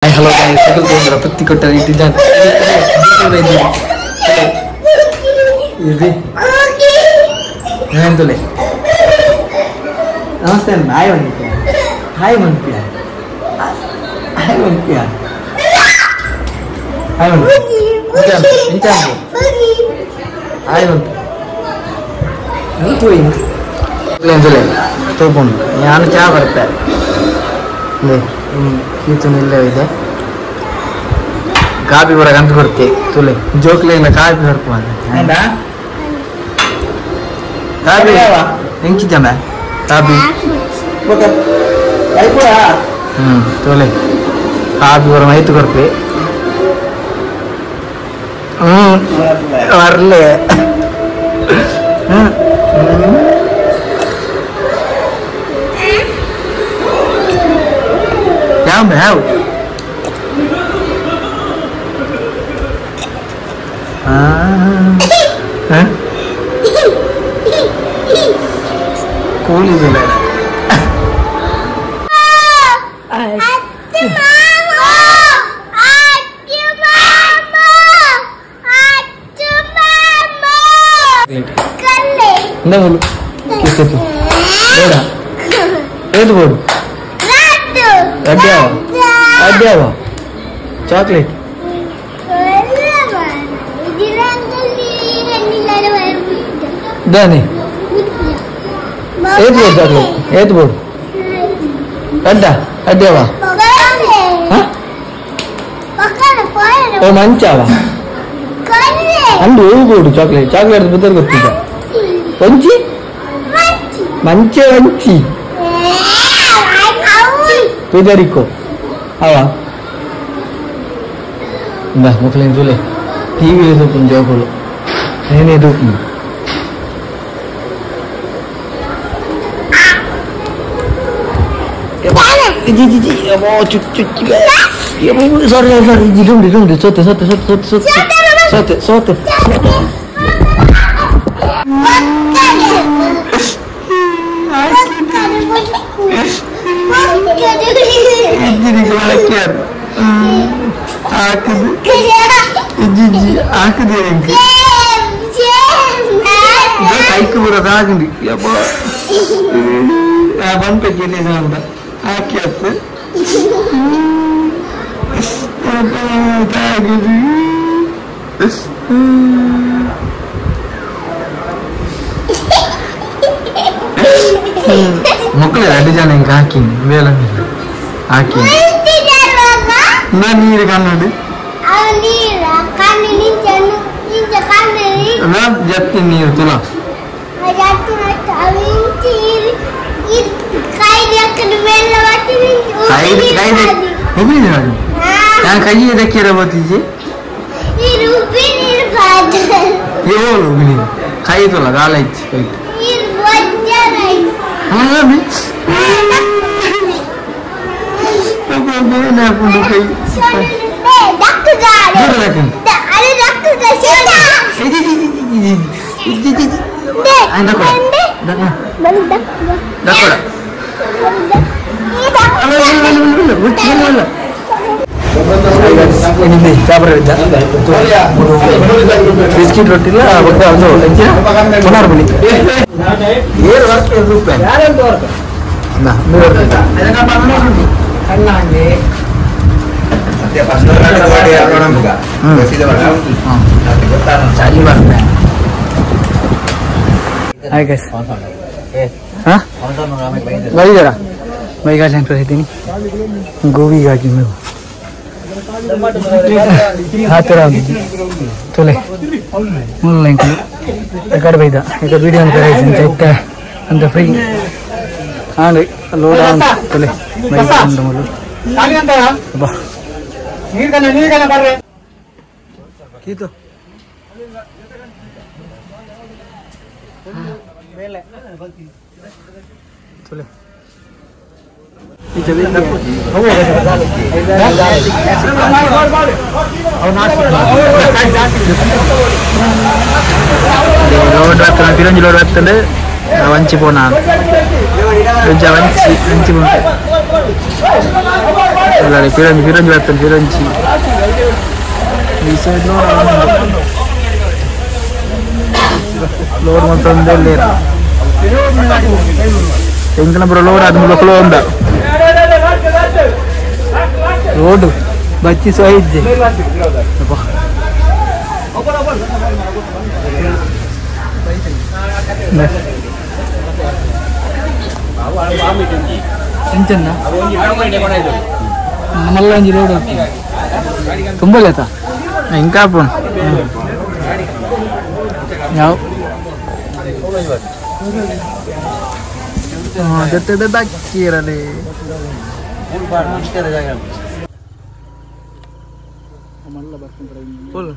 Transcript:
Hi hello guys, ಸಕಲ ಪತ್ತಿ ಕೊಟ್ಟರೆ ಇಟ್ಟಿದ್ದಾನೆ. ಇದು ಏನಂತಲೇ ನಮಸ್ತೆ, ಹಾಯ್ ಬಂದಿದ್ದೆ, ಹಾಯ್ ಬಂದ್ಪಿಯ, ಹಾಯ್ ಬಂದ್ಪಿಯ, ಹಾಯ್ ಬಂದು ಇಂಚ ಹಾಯ್ ಬಂತು ಅಂತಲೇ ತೋಪುಂಡು. ನಾನು ಚಾ ಬರ್ತೆ ಕೀತು ಇದೆ. ಕಾಪಿ ಬರಕ ಅಂತ ಕೊಡ್ತೆ ತುಲೆ ಜೋಕ್ಲೆ ಕಾಪಿ ಬರ್ಪು ಅಂತ. ಕಾಪಿ ಎಂಚಿದ್ದಮ್ಮ ಕಾಪಿ ತೋಲೆ ಕಾಪಿ ಬರ ಮೈತು ಕೊಡ್ಪೆ. ಬರ್ಲೆ ಯಾವ ಯಾವ ಕೂಲಿದಿಲ್ಲ. ಬೇಡ ಏದು ಬೋಡು ಅಡ್ಯಾವ ಅಡ್ಯಾವ ಚಾಕ್ಲೇಟ್ ದಾನೆ ಏದು ಬೋಡು ಚಾಕ್ಲೇಟ್ ಏದು ಬೋಡು ಅಡ್ಡ ಅಡ್ಯಾವ ಓ ಮಂಚಾವ ಅಂದು ಬೋಡು ಚಾಕ್ಲೇಟ್ ಚಾಕ್ಲೇಟ್ ಬುದ್ಧರ್ ಗೊತ್ತಿದ್ದ ಒಂಚಿ ಮಂಚೆ ಒಂಚಿ ಪೂಜಾರಿಕೋ ಅವ ಬಾ ಮಕ್ಕಳೇನು ತುಲೆ ಟಿವಿ ತೂಪುಂಡು ಜೋಕುಲು నేనే తూపుండు. ಸಾರಿ ಸಾರಿ ಇದುಂಡು ಇದುಂಡು ಸೋತೆ ಸೋತೆ ಸೋತೆ ಸೋತೆ ಸೋತೆ ಸೋತೆ ಕೈಕ್ ಬರೋದು ಆಗುಂಡು ಬಂಪೆಗೆ ಹಾಕಿ ಹತ್ತು ಮಕ್ಕಳು ಎರಡು ಜನ ಹಿಂಗೆ ಹಾಕಿ ಮೇಲೆ ಮೇಲೆ ಹಾಕಿ ನೀರು ಕನ್ನಡಿ ಜತ್ತಿ ನೀರು ತುಲ ನಾನು ಕೈ ಇದಕ್ಕೆ ಬತ್ತಿಜಿ ಏಳು ಕೈ ತುಲ ಗಾಲ ಇಚ್ಚಿ ಕೈ ಬಿಸ್ಕಿಟ್ ರೊಟ್ಟಿಲ್ಲ ಹಾಯ್ ಗೈಸ್, ಹಾಂ ಬೈದಾರ ಬೈಗಾಜ್ ಅಂತ ಗೋವಿಗಾಗಿ ನೀವು ಆ ಥರ ತೊಲೆ ಮುಲ್ಲ ಎಕಡೆ ಬೈದ ಎಕಡೆ ವಿಡಿಯೋ ಅಂತ ಇತ್ತ ಅಂತ ಫ್ರೀ ಹಾಂ ಲೋಡ್ ತೊಲೆ ಬೈದ ಬಾ ಕೀತು ತೊಲೆ ಲೋಡ್ ಬರ್ತಾನೆ ಪಿರಂಜಿ ಲೋಡ್ ಬರ್ತದೆ ವಂಚಿ ಪೋನ ವಂಚಿ ವಂಚಿ ಪೋನ. ಫಿರಂಜಿ ಫಿರಂಜಿ ಬರ್ತಾನೆ ಫಿರಂಜಿ ಈ ಸೈಡ್ ಲೋಡ್ ಮಂತೊಂದೆ ಎಂಕನ ಪೂರ ಲೋಡ್ ಆದ್ ಮುಲ್ಪ ಕ್ಲೋಂದ ರೋಡ್ ಬಚ್ಚಿ ಸೋಯಿಜ್ಜೆ ಎಂಚನ್ನ ಮಲ್ಲ ಒಂಜಿ ರೋಡ್ ತುಂಬ ಲೇತ ఇంకా ಯಾವ ಜೊತೆ ದಕ್ಕಿರಲಿ ಫುಲ್